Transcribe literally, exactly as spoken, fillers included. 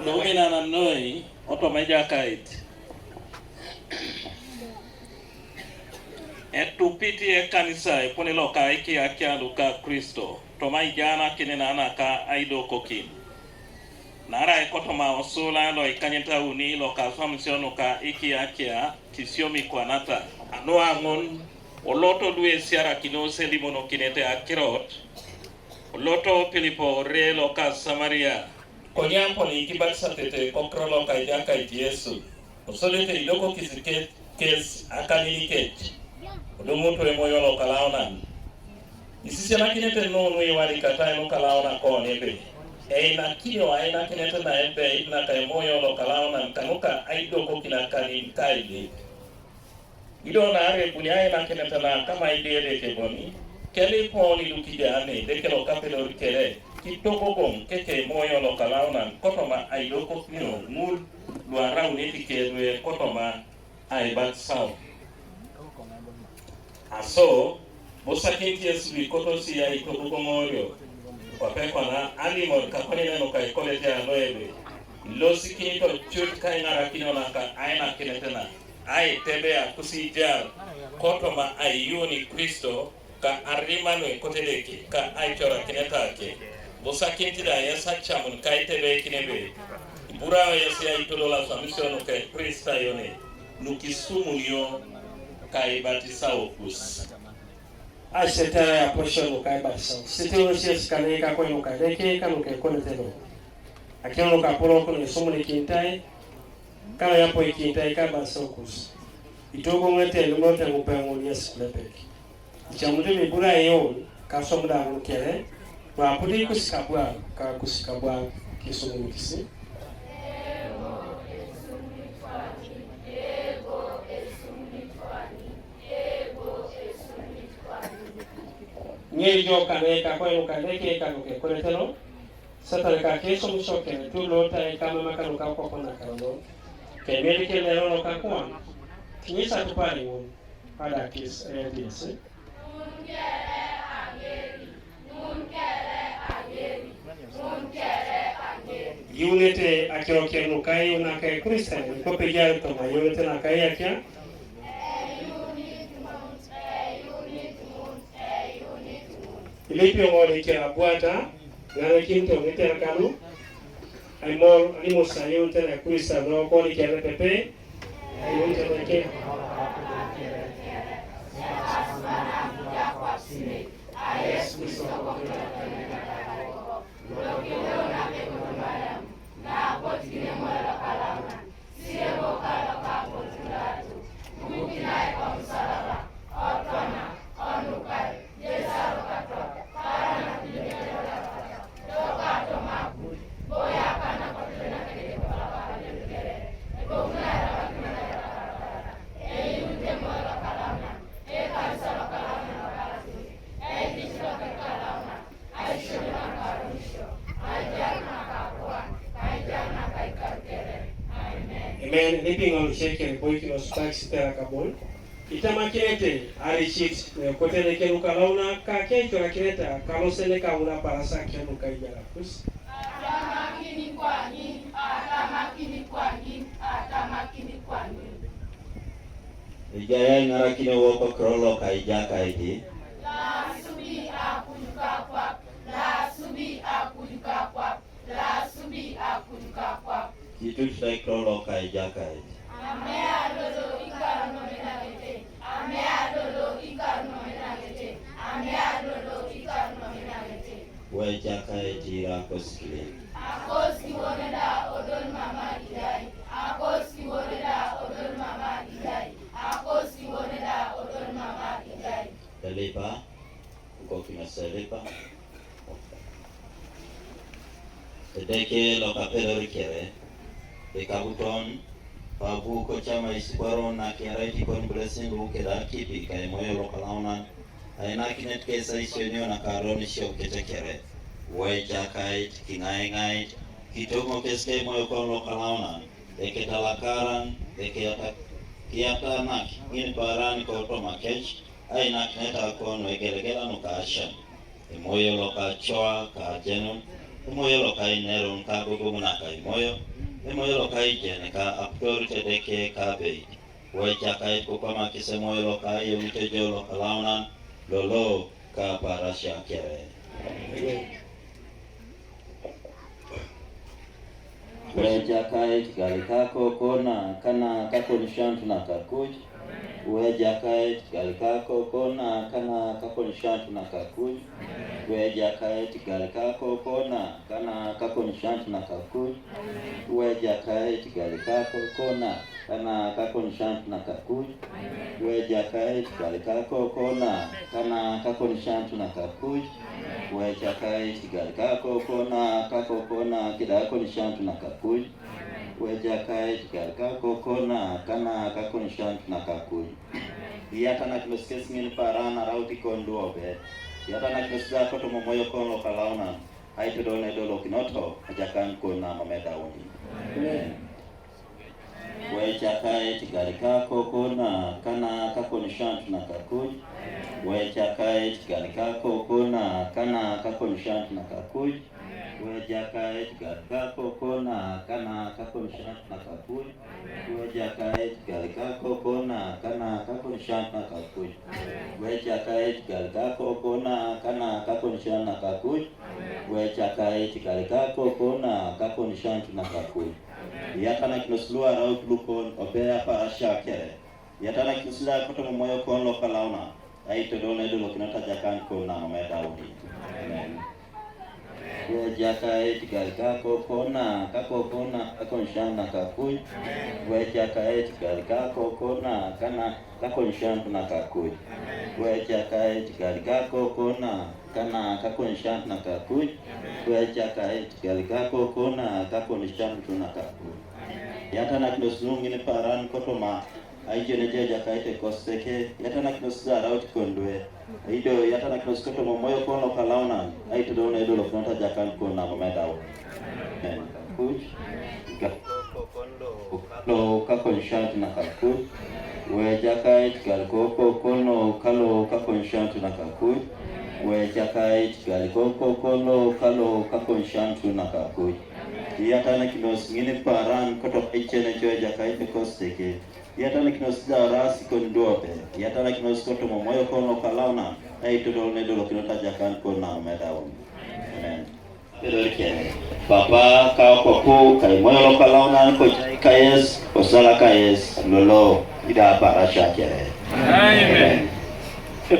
Luminanan noi, otoma Ejakait. Etupit ekanisa epone loka ikiakia luka Kristo, toma ijaanakin naka aidokokin. Naarai kotoma osula loikanyetauni loka aswamisio nuka ikiakia kisiomi kwanata. Anuaŋun, oloto luesiarakinos elimonokinete akirot, oloto Pilipo ore loka Samaria. Konye aponi kibatisatete kokiro loka Ejakait Yesu, kosodete idokokis ke-, kes akanin kec, kodumutu Emoyo Lokalaunan. Isisianakinete nunu iwadikatai lukalaunan kon ebe, einakinio ainakinet naebeit naka Emoyo Lokalaunan kanuka aidokokin akanin kailip. Ido naarai ebuni ainakinet na kama idedek eboni, kelipon ilukidiane Edeke lokapedor kere, kitogogoŋ keke Emoyo Lokalaunan kotoma aidokokinio ŋul luaraunit kedwe kotoma aibatisao. Aso, busakinit Yesu luikotosi aitogogoŋorio, kwape kwana alimor kakonyen nuka ikolete alo ebe, ilosikinito cut kaiŋarakinio naka ainakinet na, aitebe akusijar, kotoma aiyuun Kristo, ka arima nuekote Edeke, ka aicorakineta ke, busakinit da yes acamun kaitebeikin ebe, iburao yes aitolol aswamisio nuka Ekristayone, nukisumunio kaibatisao kus. Asete apoisio nuka ibatisao. Sitiunos yes kane ikakoi nuka Edeke kanuka ekonete lo. Akiro nuka apolok nuisumunikinitai, kalo iapoikinitai kaibatisao kus. Itogogoŋete elimunete ŋupeŋun yes kulepek. Icamut mibura eon kaswam da ŋun kere, nuaput ikus kabwak ka kus kabwak kisumunikisi. Ŋeri jo kane kakwain kane ke kanuke kuleteno, Satan ka kesomisio kere tu lotai kamama kanuka kokona karono, kemeri ke lero lo kakuan, kinyisa tupari ŋun, ada kis, eh, disi. Iunete akiro kenu kai unake Kristo, kopejari toma iunete nakai akia. Ilipio ŋol ikira buata, ŋarakinto ŋitere kalu, aimor, animos ayuunete na Kristo lo koni kere pepe, ayuunete na ke. Amen. Nipiŋol seke boikinos takis tera kabon. Itamakinete aricit, eh, kotere kelukalaunak ka kecorakineta kalosenek aura parasa kenuka ijarakus. Atamakini kwaŋin, atamakini kwaŋin, atamakini kwaŋin. Ejai aiŋarakin wok okiror loka Ejakait. Lasubi akuj kakwap, lasubi akuj kakwap, lasubi akuj kakwap. Kitut da ekiror loka Ejakait. Ame adodo ikar nomenagete, ame adodo ikar nomenagete, ame adodo ikar nomenagete. Wejakait ira kosikile. Akos kiwone da odol mama idai, akos kiwone da odol mama idai, akos kiwone da odol mama idai. Elipa, kukokinos elipa. Edeke lokapedor kere, ikabuton, papu kocama isibaro nakiarait ikon bulesin lu keda kipi ka Emoyo Lokalaunan, ainakinet kes aisionio nakaronisio ketekere, Wejakait, kiŋaiŋait, kitomo kes ka Emoyo kon Lokalaunan, eketalakaran, ekiata-, kiatanak ŋin paran kotoma kec, ainakinet akon egelegela nuka asian. Emoyo lokacoa ka ajenun, Emoyo lokai neron ka gogoŋ naka emoyo, emoyo lokai jen ka aputor tedeke ka abeit. Wejakait kokwamakis emoyo lokai eunitejo lokalaunan lolo ka parasia kere. Wejakait galika kokona kana kakonishantu nakakuj. Wejakait galika kokona kana kakonishantu nakakuj. Wejakait galika kokona kana kakonishantu nakakuj. Wejakait galika kokona kana kakonishantu nakakuj. Wejakait galika kokona kana kakonishantu nakakuj. Wejakait galika kokona kakokona kida kakonishantu nakakuj. Wejakait galika kokona kana kakonishantu nakakuj. Iyatanakinosi kes ŋin paran araut ikon luope. Iyatanakinosi da kotoma emoyo kon lokalaunan, aitodol naidolokinot ajakan kon na mam edauni. Amen. Wejakait galika kokona kana kakonishantu nakakuj. Wejakait galika kokona kana kakonishantu nakakuj. Wejakait galika kokona kana kakonishantu nakakuj. Wejakait galika kokona kana kakonishantu nakakuj. Wejakait galika kokona kana kakonishantu nakakuj. Wejakait galika kokona kakonishantu nakakuj. Iyatanakinosi lu araut lukon ope aparasia kere. Iyatanakinosi da kotoma emoyo kon lokalaunan, aitodol naidolokinot ajakan kon na mam edauni. Amen. Wejakait galika kokona kakokona kakonishantu nakakuj. Wejakait galika kokona kana kakonishantu nakakuj. Wejakait galika kokona kana kakonishantu nakakuj. Wejakait galika kokona kakonishantu nakakuj. Iyatanakinosi nu ŋin paran kotoma aijen ejo Ejakait ekositeke. Iyatanakinosi da araut ikon luope. Ido iyatanakinosi kotoma emoyo kon lokalaunan, aitodol naidolokinot ajakan kon na mam edauni. Amen. Kuj. Ga- lo kakonishantu nakakuj. Wejakait galika kokona kalo kakonishantu nakakuj. Wejakait galika kokona kalo kakonishantu nakakuj. Iyatanakinosi ŋin paran kotoma aijen ejo Ejakait ekositeke. Iyatanakinosi da araut ikon luope. Iyatanakinosi kotoma emoyo kon lokalaunan, aitodol naidolokinot ajakan kon na mam edauni. Amen. Pedol kere. Papa, ka Okoku, ka Emoyo Lokalaunan, kojai kayes, kosala kayes lolo, ida aparasia kere. Amen.